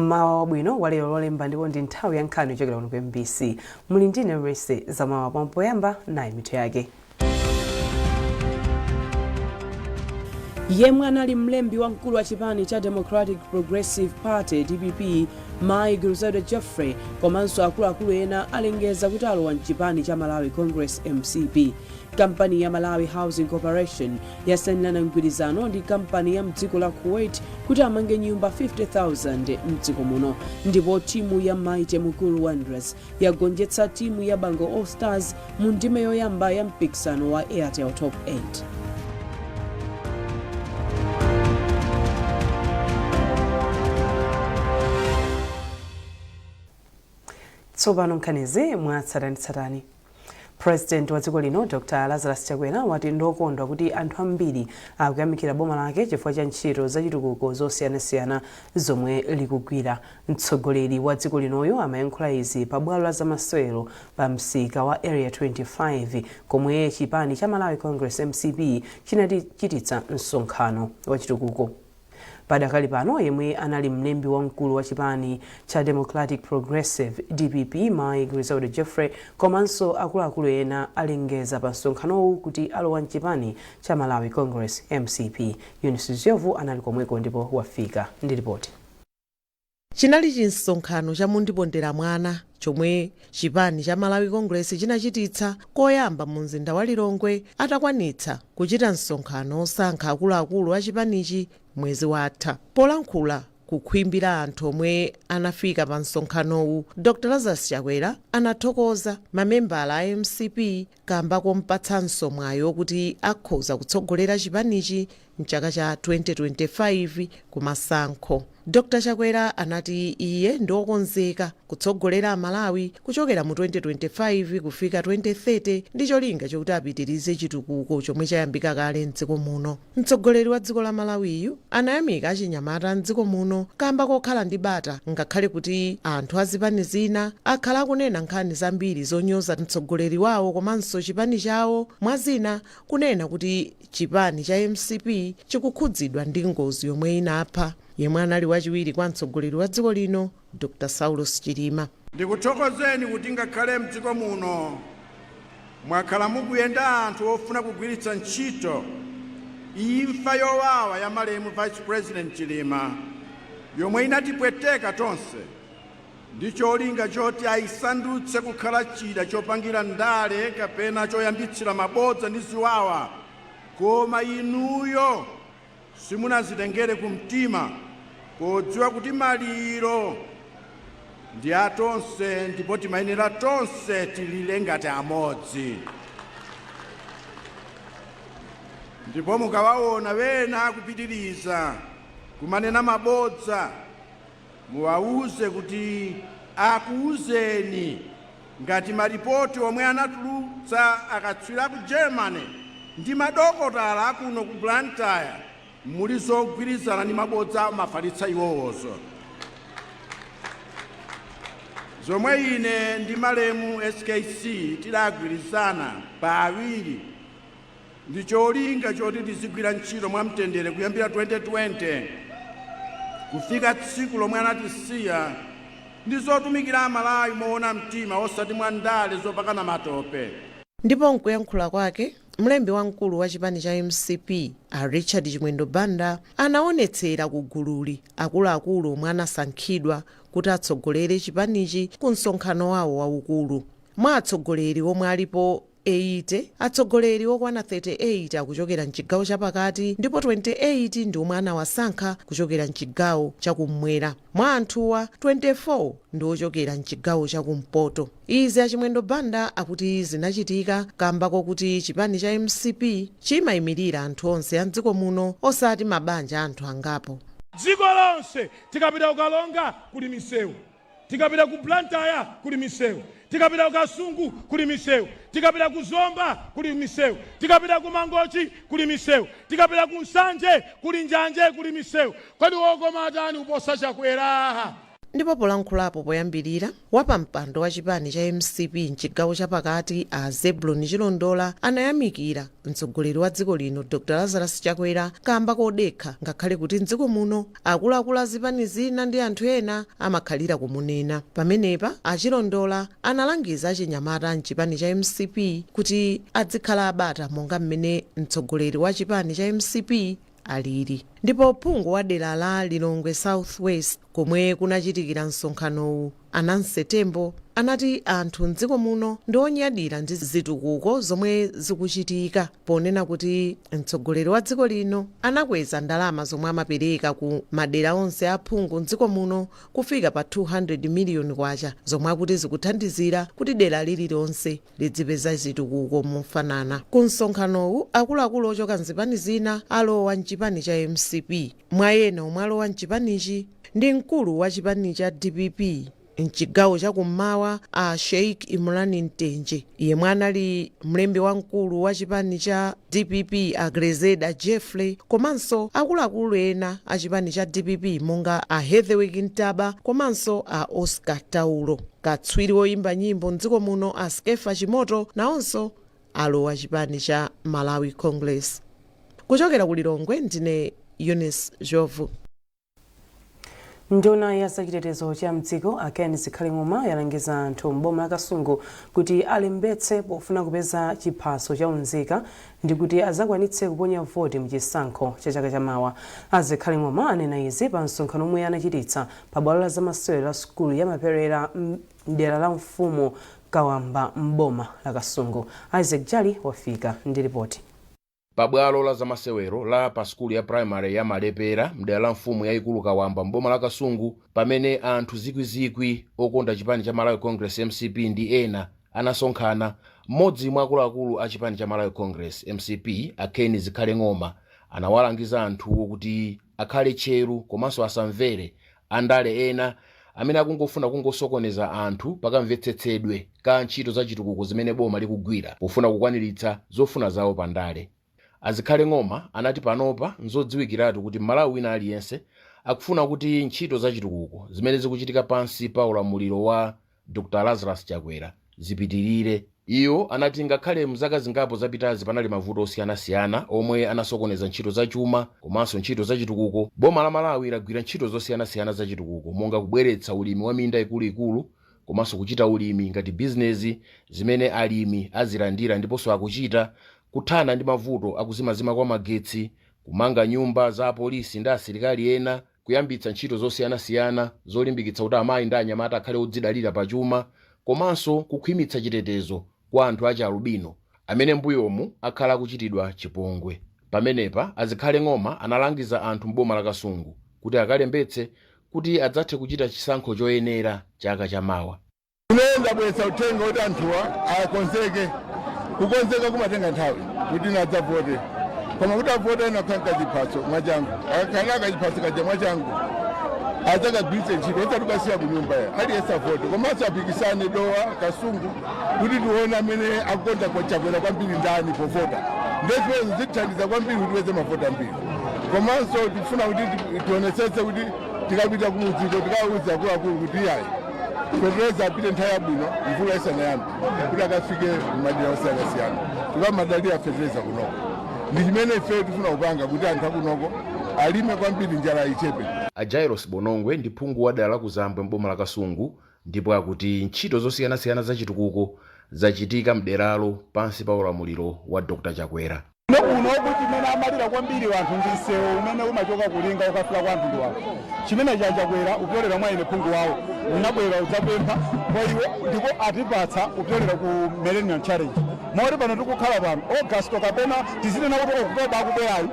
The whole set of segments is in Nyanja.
Mmawa wabwino walero Lolemba, ndipo ndi nthawi ya nkhani kuchokera kuno ku MBC. Muli ndine Rese Zamawa. Poyamba nayi mitu yake. Yemwe anali mlembi wamkulu wa chipani cha Democratic Progressive Party, DPP, Mayi Grezelder Jeffrey, komanso akuluakulu ena alengeza kuti alowa mchipani cha Malawi Congress, MCP. Kampani ya Malawi Housing Corporation yasainirana mgwirizano ndi kampani ya mdziko la Kuwait kuti amange nyumba 50,000 mdziko muno. Ndipo timu ya Mighty Mukuru Wanderers yagonjetsa timu ya Bango All Stars mu ndime yoyamba ya mpikisano wa Airtel Top 8. Tsopano nkhanizi mwatsatanetsatane. President wa dziko lino Dr Lazarus Chakwera wati ndokondwa kuti anthu ambiri akuyamikira boma lake chifukwa cha ntchito zachitukuko zosiyanasiyana zomwe likugwira. Mtsogoleri wa dziko linoyo amayankhula izi pa bwalo la zamasewero pa msika wa Area 25 komwe chipani cha Malawi Congress, MCP, chinachititsa msonkhano wa chitukuko. Padakali pano, yemwe anali mlembi wamkulu wa chipani cha Democratic Progressive, DPP, Mayi Grezelder Jeffrey, komanso akuluakulu ena alengeza pa msonkhanowu kuti alowa mchipani cha Malawi Congress, MCP. Eunice Zyovu anali komweko ndipo wafika ndi ripoti. Chinali chimsonkhano cha mundipondera mwana chomwe chipani cha Malawi Congress chinachititsa koyamba mu mzinda wa Lilongwe atakwanitsa kuchita msonkhano osankha akuluakulu a chipanichi mwezi watha. Polankhula ku khwimbi la anthu omwe anafika pa msonkhanowu, Dr Lazarus Chakwera anathokoza mamembala a MCP kamba kompatsanso mwayi okuti akhoza kutsogolera chipanichi mchaka cha 2025 kumasankho. Dr Chakwera anati iye ndi okonzeka kutsogolera Amalawi kuchokera mu 2025 kufika 2030 ndi cholinga chokuti apitirize chitukuko chomwe chayambika kale mdziko muno. Mtsogoleri wa dziko la Malawiyu anayamika achinyamata mdziko muno kamba kokhala ndi bata ngakhale kuti anthu azipani zina akhala akunena nkhani zambiri zonyoza mtsogoleri wawo komanso chipani chawo, mwazina kunena kuti chipani cha MCP chikukhudzidwa ndi ngozi yomwe inapha yemwe anali wachiwiri kwa mtsogoleri wa dziko lino Dr Saulos Chilima. Ndikuthokozeni kuti ngakhale mdziko muno mwakhala mukuyenda anthu ofuna kugwiritsa ntchito imfa yowawa ya malemu Vice President Chilima, yomwe inatipweteka tonse, ndi cholinga choti ayisandutse kukhala chida chopangira ndale kapena choyambitsira mabodza ndi ziwawa, koma inuyo simunazitengere kumtima podziwa kuti maliro ndi atonse ndipo timayenera tonse tilire ngati amodzi. Ndipo mukawaona wena akupitiriza kumanena mabodza, muwauze kuti akuuzeni ngati malipoti omwe anatulutsa akatswiri aku Germany ndi madokotala akuno ku Blantyre muli zogwirizana ndi mabodza amafalitsa iwowozo, zomwe ine ndi malemu SKC tidagwirizana pa awiri ndi cholinga choti tizigwira ntchito mwamtendere kuyambira 2020 kufika tsiku lomwe anatisiya, ndi zotumikira Amalawi moona mtima osati mwa ndale zopakana matope. Ndipo mkuyankhula kwake, mlembi wamkulu wa chipani cha MCP a Richard Chimwendo Banda anaonetsera ku gululi akuluakulu omwe anasankhidwa kuti atsogolere chipanichi ku msonkhano wawo waukulu. Mwa atsogoleri omwe alipo 80, atsogoleri okwana 38 akuchokera mchigawo chapakati ndipo 28 ndi omwe anawasankha kuchokera mchigawo chakummwera. Mwa anthuwa, 24 ndi ochokera mchigawo chakumpoto. Izi a Chimwendo Banda akuti zinachitika kamba kokuti chipani cha MCP chimayimirira anthu onse a mdziko muno osati mabanja a anthu angapo. Dziko lonse, tikapita ku Karonga kuli misewu, tikapita ku Blantyre kuli misewu, tikapita ku Kasungu kuli misewu, tikapita ku Zomba kuli misewu, tikapita ku Mangochi kuli misewu, tikapita ku Nsanje kuli njanje, kuli misewu. Kodi wokoma atani kuposa Chakwera? Ndipo polankhulapo poyambirira, wapampando wa chipani cha MCP mchigawo chapakati a Zebulon Chilondola anayamikira mtsogoleri wa dziko lino Dr Lazarus Chakwera kamba kodekha, ngakhale kuti mdziko muno akuluakulu a zipani zina ndi anthu ena amakhalira kumunena. Pamenepa Achilondola analangiza achinyamata mchipani cha MCP kuti adzikhala abata monga mmene mtsogoleri wa chipani cha MCP alili. Ndipo phungu wa dera la Lilongwe South West komwe kunachitikira msonkhanowu, Ananse Tembo, anati anthu mdziko muno ndi onyadira ndi zitukuko zomwe zikuchitika, ponena kuti mtsogoleri wa dziko lino anakweza ndalama zomwe amapereka ku madera onse aphungu mdziko muno kufika pa 200 miliyoni kwacha, zomwe akuti zikuthandizira kuti dera lililonse lidzipeza zitukuko mofanana. Ku msonkhanowu akuluakulu ochoka mzipani zina alowa mchipani cha MCP. Mwa ena omwe alowa mchipanichi ndi mkulu wa chipani cha DPP mchigawo chakummawa a Sheikh Imran Mtenje, yemwe anali mlembi wamkulu wa chipani cha DPP a Grezeda Jeffrey, komanso akuluakulu ena a chipani cha DPP monga a Heatherwick Ntaba komanso a Oscar Taulo. Katswiri woyimba nyimbo mdziko muno a Skefa Chimoto nawonso alowa chipani cha Malawi Congress. Kuchokera ku Lilongwe, ndine Eunice Jovu. Nduna ya zachitetezo cha mdziko a Ken Zikhale Ng'oma yalangiza anthu m'boma la Kasungu kuti alembetse pofuna kupeza chiphaso cha unzika ndi kuti azakwanitse kuponya voti mchisankho cha chaka chamawa. A Zikhale Ng'oma anena izi pa msonkhano omwe anachititsa pa bwalo la zamasewero la sukulu ya Maperera mdera la mfumu Kawamba m'boma la Kasungu. Isaac Jali wafika ndi ripoti. Pabwalo la zamasewero la pa sukulu ya primary ya Malepera mdera la mfumu yayikulu Kawamba m'boma la Kasungu, pamene anthu zikwizikwi okonda chipani cha Malawi Congress, MCP, ndi ena anasonkhana, mmodzi mwa akuluakulu a chipani cha Malawi Congress, MCP, a Ken Zikhale Ng'oma anawalangiza anthuwo kuti akhale tcheru komanso asamvere andale ena amene akungofuna kungosokoneza anthu pakamvetsetsedwe ka ntchito za chitukuko zimene boma likugwira pofuna kukwaniritsa zofuna zawo pandale. Azikhale Ng'oma anati panopa nzodziwikiratu kuti Mmalawi wina aliyense akufuna kuti ntchito za chitukuko zimene zikuchitika pansi pa ulamuliro wa Dr Lazarus Chakwera zipitirire. Iwo anati ngakhale mzaka zingapo zapitazi panali mavuto osiyanasiyana omwe anasokoneza ntchito za chuma komanso ntchito za chitukuko, boma la Malawi lagwira ntchito zosiyanasiyana za chitukuko monga kubweretsa ulimi wa minda ikuluikulu komanso kuchita ulimi ngati bizinezi zimene alimi azilandira ndiponso akuchita, kuthana ndi mavuto akuzimazima kwa magetsi, kumanga nyumba za apolisi ndi asilikali ena, kuyambitsa ntchito zosiyanasiyana zolimbikitsa kuti amayi ndi anyamata akhale odzidalira pachuma, komanso kukhwimitsa chitetezo kwa anthu achi alubino amene mbuyomu akhala akuchitidwa chipongwe. Pamenepa Azikhale Ng'oma analangiza anthu m'boma la Kasungu kuti akalembetse kuti adzathe kuchita chisankho choyenera chaka chamawa. Ine ndabweretsa uthenga kuti anthuwa akonzeke. Kukonzeka kumatenga nthawi kuti ina adzavote, koma kuti avote ena akhala kachiphaso mwachangu. Akakhala kachiphaso kaja mwachangu, adzakagwiritse ntchito, osati kukasiya ku nyumba ya aliyense. Avote komanso apikisane Dowa, Kasungu, kuti tione amene akukonda kwa Chakwera kwambiri ndani povota. Ndiye zitithandiza kwambiri kuti tipeze mavoti ambiri. Komanso tikufuna kuti tionetsetse kuti tikapita kumudziko tikawuza akuluakulu kuti iyayi, fetereza apite nthawi yabwino mvula isanayambe, kuti akafike m'madera osiyanasiyana. Tikamadalira fetereza kunoko, ndi chimene ife tifuna kupanga kuti anthu akunoko alime kwambiri, njala ichepe. A Jairos Bonongwe ndi phungu wa dera la Kuzambwe m'boma la Kasungu ndipo akuti ntchito zosiyanasiyana za chitukuko zachitika mderalo pansi pa ulamuliro wa Dr Chakwera. Kunoku chimene amalira kwambiri anthu ndi msewu umene umachoka kulinga ukafika kwa anthu wawo. Chimene Chachakwera kupyolera mwa ine phungu wawo unabwera udzapempha kwa iwo, ndipo atipatsa kupyolera ku Millennium Challenge, moti pano tikukhala pano August kapena tizinena kuti October akubwerayo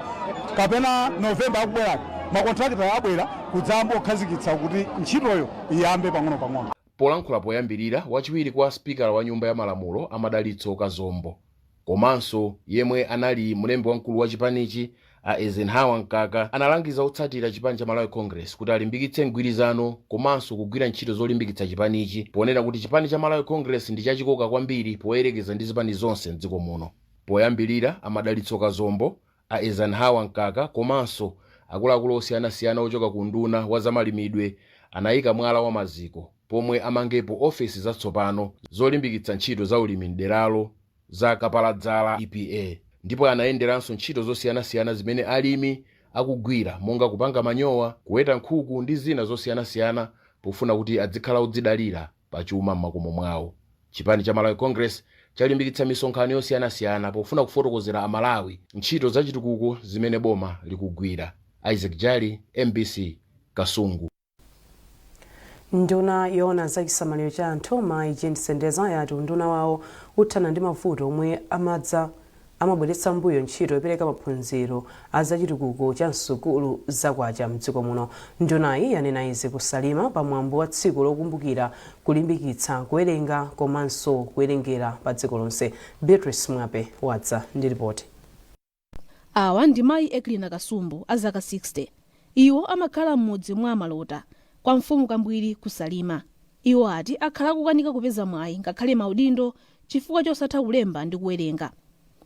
kapena November akubwerayo, makontrakita abwera kudzayamba kukhazikitsa kuti ntchitoyo iyambe pang'ono-pang'ono. Polankhula poyambirira, wachiwiri kwa sipikala wa nyumba ya malamulo Amadalitso Kazombo komanso yemwe anali mlembi wamkulu wa chipanichi a Eisenhower Mkaka analangiza otsatira chipani cha Malawi Congress kuti alimbikitse mgwirizano komanso kugwira ntchito zolimbikitsa chipanichi, ponena kuti chipani cha Malawi Congress ndi chachikoka kwambiri poyerekeza ndi zipani zonse mdziko muno. Poyambirira, Amadalitso Kazombo, a Eisenhower Mkaka komanso akuluakulu osiyanasiyana ochoka ku unduna wa zamalimidwe Anayika mwala wa maziko pomwe amangepo ofesi zatsopano zolimbikitsa ntchito za ulimi mderalo za Kapaladzala EPA, ndipo anayenderanso ntchito zosiyanasiyana zimene alimi akugwira, monga kupanga manyowa, kuweta nkhuku ndi zina zosiyanasiyana, pofuna kuti adzikhala odzidalira pachuma m'makomo mwawo. Chipani cha Malawi Congress chalimbikitsa misonkhano yosiyanasiyana pofuna kufotokozera Amalawi ntchito zachitukuko zimene boma likugwira. Isaac Jali, MBC, Kasungu. Nduna yoona zachisamaliro cha anthu, Mayi Jean Sendeza, yati unduna wawo uthana ndi mavuto omwe amadza amabweretsa mbuyo ntchito yopereka maphunziro a zachitukuko cha msukulu zakwacha mdziko muno. Ndunayi yanena izi kuSalima pamwambo wa tsiku lokumbukira kulimbikitsa kuwerenga komanso kuwerengera pa dziko lonse. Beatrice Mwape wadza ndi ripoti. Awa ndi Mayi Eklina Kasumbu, a zaka 60. Iwo amakhala m'mudzi mwa Malota, kwa Mfumu Kambwiri kuSalima. Iwo ati akhala akukanika kupeza mwayi ngakhale maudindo chifukwa chosatha kulemba ndi kuwerenga.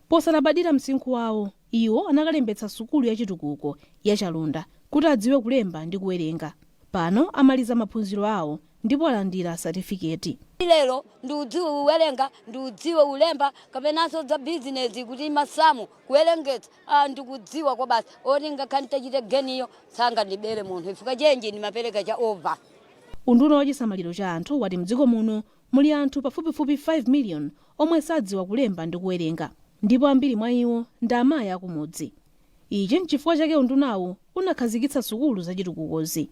Posalabadira msinkhu wawo, iwo anakalembetsa sukulu yachitukuko ya Chalunda kuti adziwe kulemba ndi kuwerenga. Pano amaliza maphunziro awo ndipo alandira satifiketi. Lero ndiudziwe kuwerenga, ndiudziwe kulemba, kapenanso za bizinesi, kuti masamu, kuwerengetsa, ndikudziwa kwa basi, oti ngakhale nditachite geniyo sangandibere munthu ifika chenji ndimapereka cha over. Unduna wa chisamaliro cha anthu wati mdziko muno muli anthu pafupifupi 5 million omwe sadziwa kulemba ndi kuwerenga, ndipo ambiri mwa iwo ndi amayi akumudzi. Ichi nchifukwa chake undunawu unakhazikitsa sukulu zachitukukozi.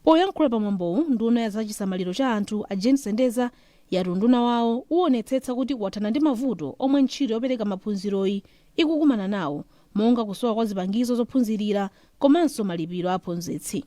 Poyankhula pamwambowu, nduna ya zachisamaliro cha anthu, a Jane Sendeza, yati unduna wawo uwonetsetsa kuti wathana ndi mavuto omwe ntchito yopereka maphunziroyi ikukumana nawo, monga kusowa kwa zipangizo zophunzirira komanso malipiro a aphunzitsi.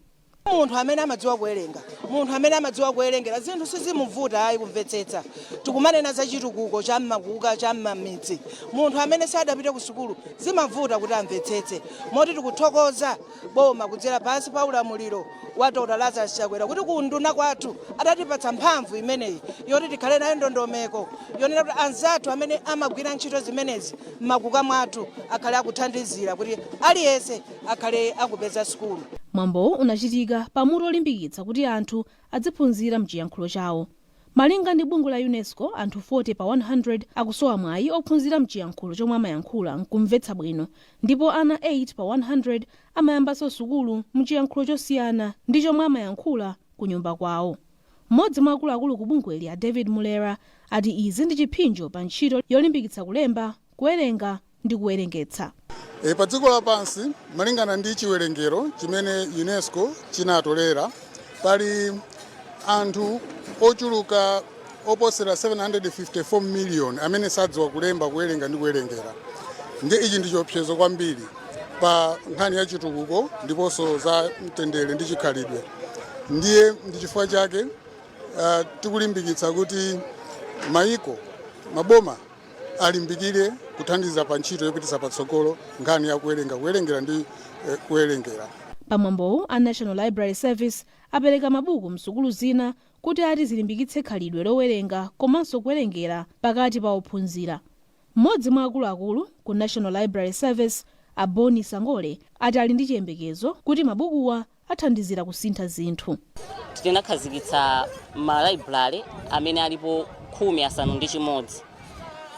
Munthu amene amadziwa kuwerenga, munthu amene amadziwa kuwerengera, zinthu sizimuvuta ayi kumvetsetsa. Tikumanena za chitukuko cha mmakuka, cha mmamidzi, munthu amene sadapite ku sukulu zimavuta kuti amvetsetse. Moti tikuthokoza boma kudzera pansi pa ulamuliro wa Dr Lazarus Chakwera kuti kunduna kwathu adatipatsa mphamvu imeneyi yoti tikhale nayo ndondomeko yonena kuti anzathu amene amagwira ntchito zimenezi mmakuka mwathu akhale akuthandizira kuti aliyense akhale akupeza sukulu. Mwambowu unachitika pamutu olimbikitsa kuti anthu adziphunzira mchiyankhulo chawo. Malinga ndi bungwe la UNESCO, anthu 40 pa 100 akusowa mwayi ophunzira mchiyankhulo chomwe amayankhula nkumvetsa bwino, ndipo ana 8 pa 100 amayambanso sukulu mchiyankhulo chosiyana ndi chomwe amayankhula ku nyumba kwawo. Mmodzi mwa akuluakulu ku bungweli, a David Mulera, ati izi ndi chipsinjo pa ntchito yolimbikitsa kulemba, kuwerenga ndi kuwerengetsa. Pa dziko lapansi, malingana ndi chiwerengero chimene UNESCO chinatolera, pali anthu ochuluka oposera 754 million amene sadziwa kulemba, kuwerenga ndi kuwerengera. Ndi ichi ndi chiopsezo kwambiri pa nkhani ya chitukuko ndiponso za mtendere ndi chikhalidwe. Ndiye ndi chifukwa chake tikulimbikitsa kuti mayiko, maboma alimbikire kuthandiza pa ntchito yopititsa patsogolo nkhani ya kuwerenga, kuwerengera ndi kuwerengera. Pamwambowu, a National Library Service apereka mabuku msukulu zina kuti ati zilimbikitse khalidwe lowerenga komanso kuwerengera pakati pa ophunzira. Mmodzi mwa akuluakulu ku National Library Service, a Boni Sangole, ati ali ndi chiyembekezo kuti mabukuwa athandizira kusintha zinthu. Tinakhazikitsa ma library amene alipo 61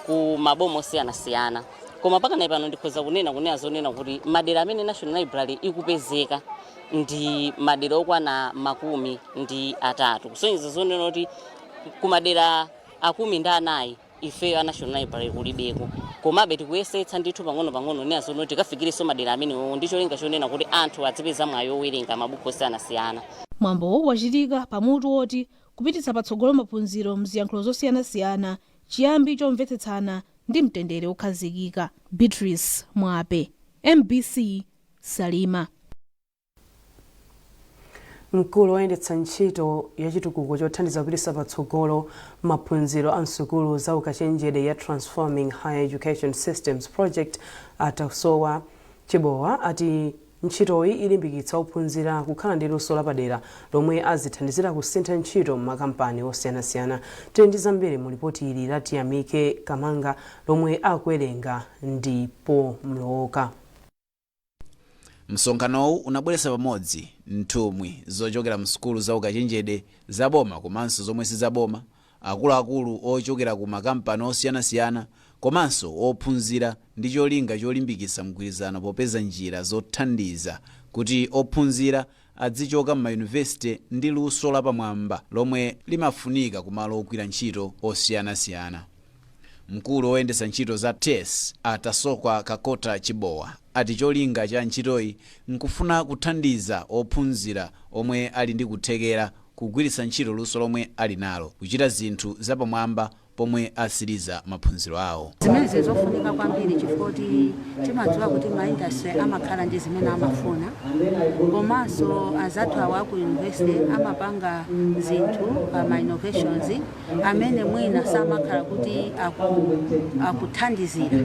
ku maboma osiyanasiyana, koma pakanayi pano ndikhoza kunena zonena kuti madera amene National Library ikupezeka ndi madera okwana 30, kusonyeza zonena kuti ku madera 14 ifeyo a National Library kulibeko. Komabe tikuyesetsa ndithu pang'ono-pang'ono nena zono tikafikirenso madera amenewo ndi cholinga chonena kuti anthu adzipeza mwayi owerenga mabuku osiyanasiyana. Mwambowu wachitika pamutu woti kupititsa patsogolo maphunziro mziyankhulo zosiyanasiyana, chiyambi chomvetsetsana ndi mtendere wokhazikika. Beatrice Mwape, MBC, Salima. Mkulu woyendetsa ntchito yachitukuko chothandiza kupititsa patsogolo maphunziro a msukulu za ukachenjede ya Transforming Higher Education Systems Project, Atasowa Chibowa, ati ntchitoyi ilimbikitsa ophunzira kukhala ndi luso lapadera lomwe azithandizira kusintha ntchito m'makampani osiyanasiyana. Tili ndi zambiri mu lipoti ili la Tiyamike Kamanga lomwe akuwerenga ndipo Mlowoka. Msonkhanowu unabweretsa pamodzi nthumwi zochokera msukulu za ukachenjede zaboma komanso zomwe sizaboma, akuluakulu ochokera ku makampani osiyanasiyana komanso ophunzira ndi cholinga cholimbikitsa mgwirizano popeza njira zothandiza kuti ophunzira adzichoka m'mayunivesite ndi luso lapamwamba lomwe limafunika kumalo ogwira ntchito osiyanasiyana. Mkulu woyendetsa ntchito za TES, a Tasokwa Kakota Chibowa, ati cholinga cha ntchitoyi nkufuna kuthandiza ophunzira omwe ali ndi kuthekera kugwiritsa ntchito luso lomwe ali nalo kuchita zinthu zapamwamba pomwe atsiriza maphunziro awo. Zimenezi zofunika kwambiri chifukwa kuti timadziwa kuti ma industry amakhala ndi zimene amafuna, komanso anzathu awa ku university amapanga zinthu ma innovations amene mwina samakhala kuti akuthandizira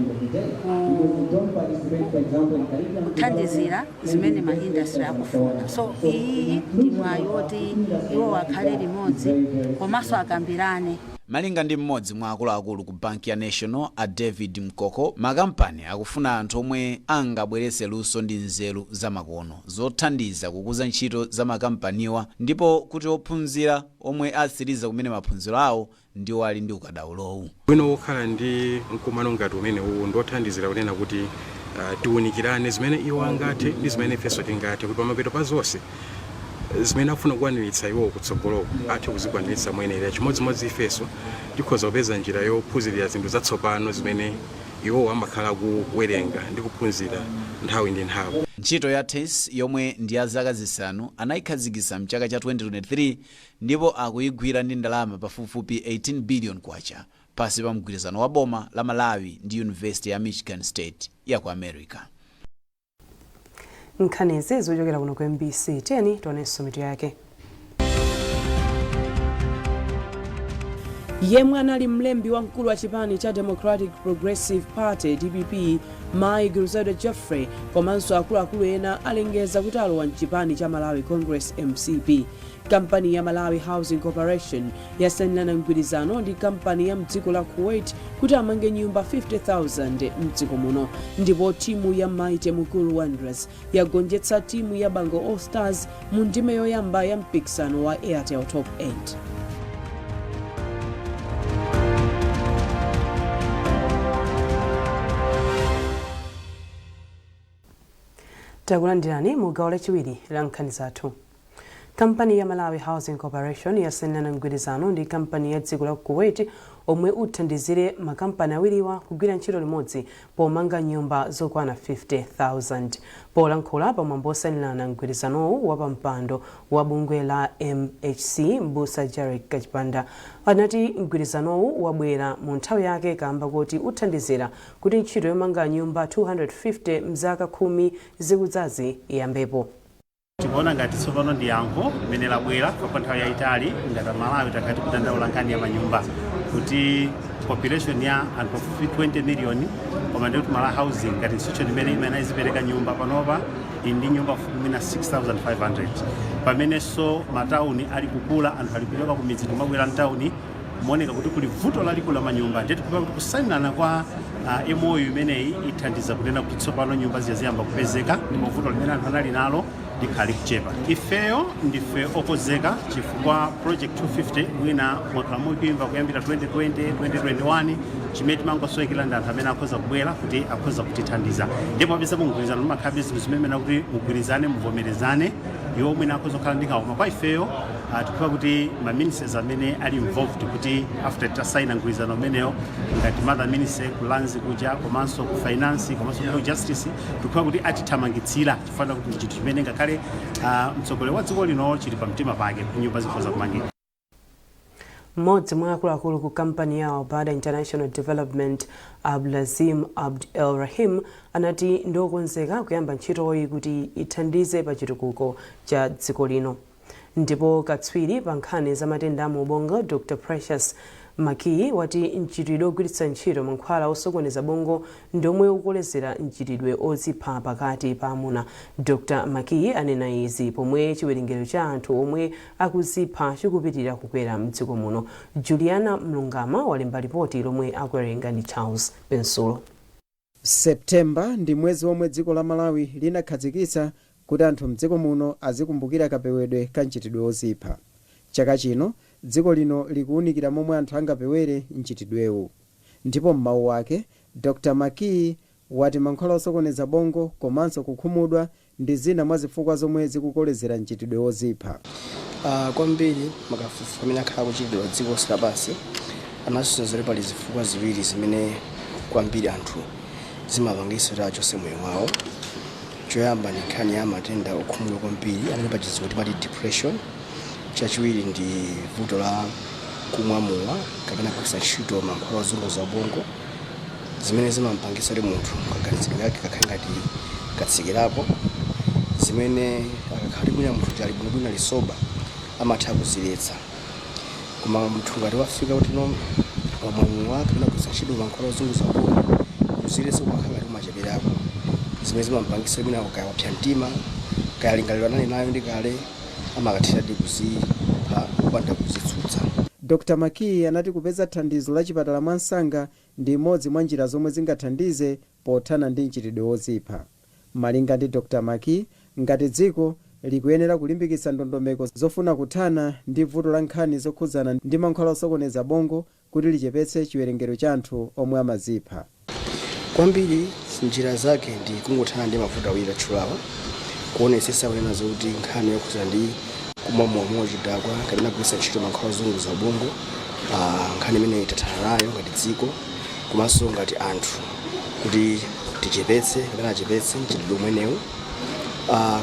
kuthandizira zimene ma industry akufuna. So iyi ndi mwayi woti iwo akhale limodzi komanso akambirane. Malinga ndi mmodzi mwa akuluakulu ku banki ya National, a David Mkoko, makampani akufuna anthu omwe angabweretse luso ndi nzeru zamakono zothandiza kukuza ntchito za makampaniwa ndipo kuti ophunzira omwe atsiriza kumene maphunziro awo ndiwo ali ndi ukadaulowu. Ubwino wokhala ndi mkumano ngati umenewu ndothandizira kunena kuti tiwunikirane zimene iwo angathe ndi zimene ifenso tingathe, kuti pamapeto pa zonse zimene akufuna kukwaniritsa iwowo kutsogoloko athe kuzikwaniritsa moyenerera. Chimodzimodzi ifenso tikhoza kupeza njira yophunzirira zinthu zatsopano zimene iwowo amakhala kuwerenga ndi kuphunzira nthawi ndi nthawi. Ntchito ya TES yomwe ndi ya zaka zisanu anayikhazikitsa mchaka cha 2023 ndipo akuyigwira ndi ndalama pafupifupi 18 billion kwacha pansi pa mgwirizano wa boma la Malawi ndi Yunivesite ya Michigan State ya ku America. Nkhanizi zochokera kuno ku MBC. Tiyeni tionenso mitu yake. Yemwe anali mlembi wamkulu wa chipani cha Democratic Progressive Party, DPP, Mayi Grezelder Jeffrey komanso akuluakulu ena alengeza kuti alowa mchipani cha Malawi Congress, MCP. Kampani ya Malawi Housing Corporation yasainirana mgwirizano ndi kampani ya mdziko la Kuwait kuti amange nyumba 50,000 mdziko muno. Ndipo timu ya Mighty Mukuru Wanderers yagonjetsa timu ya Bango All Stars mu ndime yoyamba ya mpikisano wa Airtel Top 8. Takulandirani mu gawo lachiwiri la nkhani zathu. Kampani ya Malawi Housing Corporation yasainirana mgwirizano ndi kampani ya dziko la Kuwait omwe uthandizire makampani awiriwa kugwira ntchito limodzi pomanga nyumba zokwana 50,000. Polankhula pa mwambo osainirana mgwirizanowu, wapampando wa bungwe la MHC, M'busa Jarek Kachipanda, anati mgwirizanowu wabwera mu nthawi yake kamba koti uthandizira kuti ntchito yomanga nyumba 250 mzaka 10 zikudzazi iyambepo. Tikuona ngati tsopano ndi yankho limene labwera kwa nthawi yayitali. Ngati Amalawi takhala tikudandaula nkhani ya manyumba, kuti population ya anthu pafupi 20 million, koma ndi kuti Malawi Housing ngati institution imene imene izipereka nyumba panopa ili ndi nyumba mwina 6500, pamenenso matawuni ali kukula, anthu ali kuchoka ku midzi kumabwera mtawuni, mooneka kuti kuli vuto lalikulu la manyumba. Ndiye tikuona kuti kusainirana kwa MOU imeneyi ithandiza kunena kuti tsopano nyumba zija ziyamba kupezeka ndipo vuto limene anthu anali nalo likhala likuchepa. Ifeyo ndife okonzeka chifukwa project 250 mwina mwakhala mukuimva kuyambira 2020, 2021. Chimene timangosowekera ndi anthu amene akhoza kubwera kuti akhoza kutithandiza. Ndipo popeza mugwirizano mumakhalabe zinthu zimene kuti mugwirizane, muvomerezane, iwo mwina akhoza kukhala ndi nkhawa, koma kwa ifeyo tikuona kuti ma ministries amene ali involved, kuti after titasaina mgwirizano umenewo, ngati mother ministry ku Lands kuja, komanso ku Finance, komanso ku Justice, tikuona kuti atithamangitsira chifukwa kuti ndi chinthu chimene ngakhale mtsogoleri wa dziko lino chili pamtima pake, kuti nyumba zikhoza kumangika. Mmodzi mwa akuluakulu ku kampani ya Albada International Development, Abdulazim Abd El Rahim, anati ndiokonzeka kuyamba ntchitoyi kuti ithandize pa chitukuko cha dziko lino. Ndipo katswiri pa nkhani za matenda a mu ubongo, Dr Precious Makiyi, wati mchitidwe ogwiritsa ntchito mankhwala osokoneza bongo ndi omwe ukukolezera mchitidwe ozipha pakati pa amuna. Dr Makiyi anena izi pomwe chiwerengero cha anthu omwe akuzipha chikupitirira kukwera mdziko muno. Juliana Mlungama walemba lipoti lomwe akuwerenga ndi Charles Pensulo. Septemba ndi mwezi womwe dziko la Malawi linakhazikitsa kuti anthu mdziko muno azikumbukira kapewedwe ka mchitidwe wozipha. Chaka chino dziko lino likuwunikira momwe anthu angapewere mchitidwewu. Ndipo m'mawu ake, Dr Mckee wati mankhwala osokoneza bongo komanso kukhumudwa ndi zina mwa zifukwa zomwe zikukolezera mchitidwe wozipha. Kwambiri makafukufuku amene akhala akuchitidwa dziko lonse lapansi anasonyeza kuti pali zifukwa ziwiri zimene kwambiri anthu zimapangitsa kuti achotse moyo wawo. Choyamba ndi nkhani ya matenda okhumudwa kwambiri amene pachizungu timati depression. Chachiwiri ndi vuto la kumwa mowa kapena kugwiritsa ntchito mankhwala ozunguza ubongo, zimene zimampangitsa kuti munthu kaganizidwe kake kakhale ngati katsikirapo, zimene akakhala kuti mwina munthu ali bwinobwino, ali sober, amatha kuziletsa. Koma munthu ngati wafika kuti no wamwa mowa kapena kugwiritsa ntchito mankhwala ozunguza ubongo, kuziletsa kumakhala ngati kumacheperako, zimene zimampangitsa mwina kaya wapsa mtima, kaya lingaliro anali nayo ndi kale, amakathiradi kuzipha kupanda kuzitsutsa. Dr Mckee anati kupeza thandizo la chipatala mwansanga ndi imodzi mwa njira zomwe zingathandize pothana ndi mchitidwe wozipha. Malinga ndi Dr Mckee, ngati dziko likuyenera kulimbikitsa ndondomeko zofuna kuthana ndi vuto la nkhani zokhudzana ndi mankhwala osokoneza bongo kuti lichepetse chiwerengero cha anthu omwe amazipha. Kwambiri njira zake ndi kungothana ndi mavuto awiri atchulawa, kuonetsetsa kunena zokuti nkhani yokhudzana ndi kumwa mowa mwachidakwa kapena kugwiritsa ntchito mankhwala ozunguza ubongo, nkhani imeneyi tathana nayo ngati dziko komanso ngati anthu kuti tichepetse kapena achepetse mchitidwe umenewu.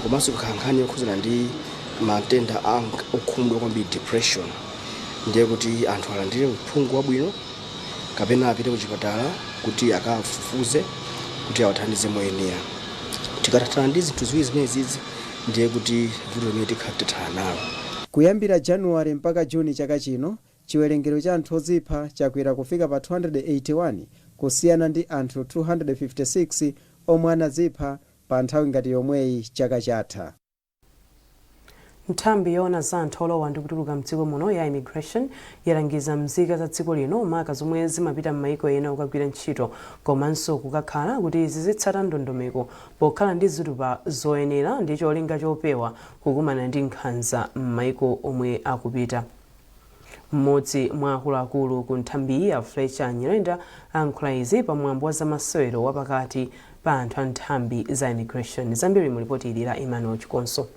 Komanso kukhala nkhani yokhudzana ndi matenda okhumudwa kwambiri, depression, ndiye kuti anthu alandire uphungu wabwino kapena apite kuchipatala kuti akafufuze kuti awathandize moyenera. Tikathana ndi zinthu ziwiri zimenezizi, ndiye kuti vuto limene tikhala titathana nalo. Kuyambira Januwale mpaka Juni chaka chino, chiwerengero cha anthu ozipha chakwera kufika pa 281 kusiyana ndi anthu 256 omwe anazipha pa nthawi ngati yomweyi chaka chatha. Nthambi yoona za anthu olowa ndi kutuluka mdziko muno ya Immigration yalangiza mzika za dziko lino, maka zomwe zimapita m'mayiko ena kukagwira ntchito komanso kukakhala, kuti zizitsata ndondomeko pokhala ndi zitupa zoyenera ndi cholinga chopewa kukumana ndi nkhanza m'mayiko omwe akupita. Mmodzi mwa akuluakulu ku nthambiyi, a Fletcher Nyirenda, ayankhula izi pamwambo wa zamasewero wapakati pa anthu a nthambi za Immigration. Zambiri mu lipoti ili la Emmanuel Chikonso.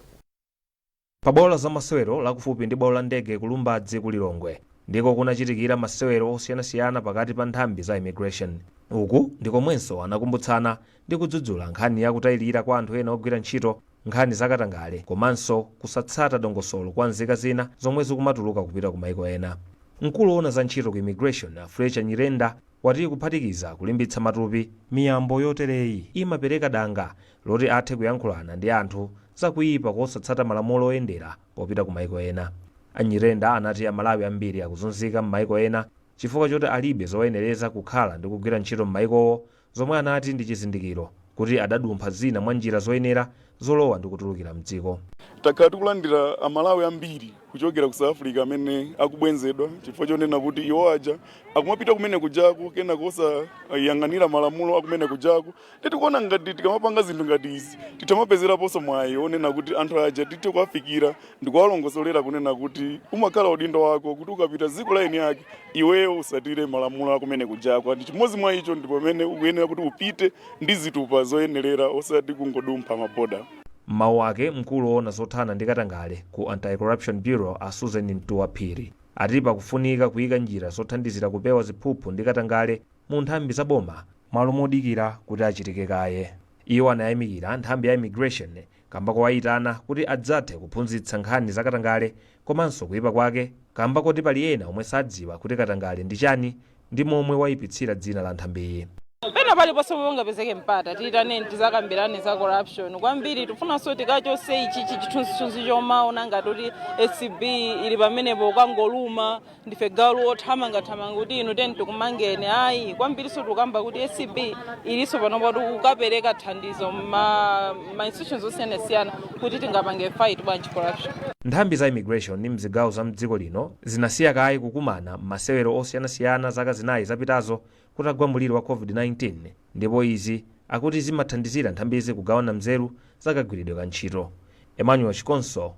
Pa bwalo la zamasewero lakufupi ndi bwalo la ndege ku Lumbadzi ku Lilongwe ndiko kunachitikira masewero osiyanasiyana pakati pa nthambi za Immigration. Uku ndi komwenso anakumbutsana ndi kudzudzula nkhani ya kutayirira kwa anthu ena ogwira ntchito, nkhani zakatangale komanso kusatsata dongosolo kwa nzika zina zomwe zikumatuluka kupita ku maiko ena. Mkulu woona za ntchito ku Immigration, a Fletcher Nyirenda, wati kuphatikiza kulimbitsa matupi, miyambo yotereyi imapereka danga loti athe kuyankhulana ndi anthu zakuyipa kosatsata malamulo oyendera popita ku maiko ena. A Nyirenda anati Amalawi ambiri akuzunzika m'maiko ena chifukwa choti alibe zowayenereza kukhala ndi kugwira ntchito m'maikowo, zomwe anati ndi chizindikiro kuti adadumpha zina mwa njira zoyenera zolowa ndi kutulukira mdziko. Takhala tikulandira Amalawi ambiri kuchokera ku South Africa amene akubwenzedwa chifukwa chonena kuti iwo aja akumapita kumene kujaku kenako osayang'anira malamulo akumene kujaku. Tikuona ngati tikamapanga zinthu ngati izi, titamapezeraponso mwayi onena kuti anthu aja tithe kuwafikira ndikuwalongosolera kunena kuti umakhala udindo wako kuti ukapita dziko la eni ake, iweyo usatire malamulo akumene kujako, ndi chimodzi mwa icho ndi pamene ukuyenera kuti upite ndi zitupa zoyenerera, osati kungodumpha maboda. M'mawu ake, mkulu woona zothana ndi katangale ku Anti-Corruption Bureau, a Susan Mtuwa Phiri, ati pakufunika kuyika njira zothandizira kupewa ziphuphu ndi katangale mu nthambi za boma malo modikira kuti achitike kaye. Iwo anayamikira nthambi ya Immigration kamba kowayitana kuti adzathe kuphunzitsa nkhani za katangale komanso kuyipa kwake, kamba koti pali ena omwe sadziwa kuti katangale ndi chani ndi momwe wayipitsira dzina la nthambiyi. Pena paliponse pangapezeke mpata, tiyitaneni tizakambirane za corruption kwambiri. Tifunanso tikachose ichi chithunzithunzi chomaona ngati kuti ACB ili pamenepo ukangoluma ndife galu othamangathamanga kuti inu teni tikumangeni, ayi. Kwambirinso tikukamba kuti ACB ilinso panopo kukapereka thandizo ma institutions osiyanasiyana kuti tingapange fight bwanji corruption. Nthambi za Immigration mzigawo za mdziko lino zinasiya kaye kukumana m'masewero osiyanasiyana zaka zinayi zapitazo kutagwa mliri wa COVID-19 ndipo izi akuti zimathandizira nthambizi kugawana mzeru za kagwiridwe ka ntchito. Emmanuel Chikonso,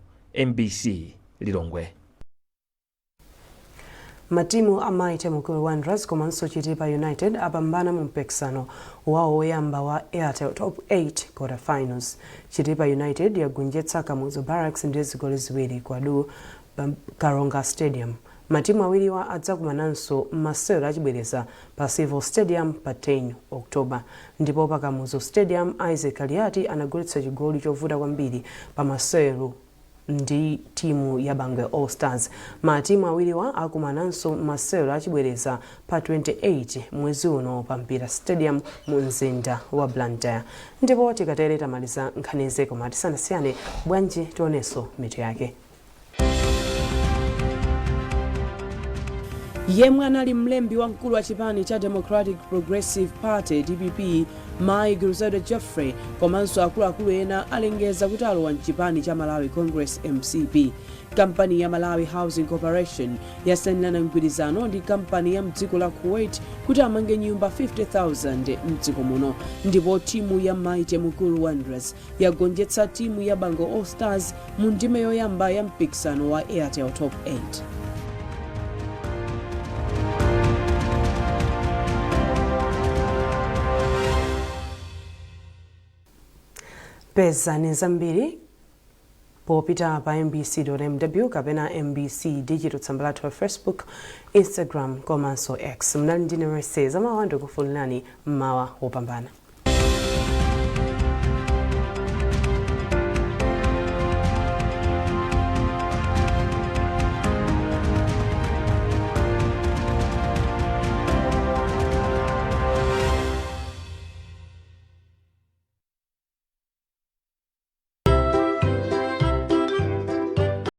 mbc, Lilongwe. Matimu a Mighty Mukuru Wanderers komanso Chitipa United apambana mu mpikisano wawo woyamba wa Airtel Top 8 Quarter Finals. Chitipa United yagonjetsa Kamuzu Barracks ndi zigoli ziwiri kwa du pa Karonga Stadium. Matimu awiriwa adzakumananso m'masewero achibwereza pa Civil Stadium pa 10 October. Ndipo pa Kamuzu Stadium, Isaac Kaliati anagoletsa chigoli chovuta kwambiri pa masewero ndi timu ya Bangwe All Stars. Matimu awiriwa akumananso m'masewero achibwereza pa 28 mwezi uno pa Mpira Stadium mu mzinda wa Blantyre. Ndipo tikatere tamaliza nkhanizi koma tisanasiyane bwanji tionenso mitu yake. Yemwe anali mlembi wamkulu wa chipani cha Democratic Progressive Party dpp Mayi Grezelder Jeffrey komanso akuluakulu ena alengeza kuti alowa mchipani cha Malawi Congress mcp. Kampani ya Malawi Housing Corporation yasainirana mgwirizano ndi kampani ya mdziko la Kuwait kuti amange nyumba 50,000 mdziko muno. Ndipo timu ya Mighty Mukuru Wanderers yagonjetsa timu ya Bangwe All Stars mu ndime yoyamba ya mpikisano wa Airtel Top 8. Pezani zambiri popita pa mbc.mw kapena mbc digital tsamba lathu la Facebook, Instagram komanso X. Mnali ndine Mercy Zamawa, ndikufunirani mmawa wopambana.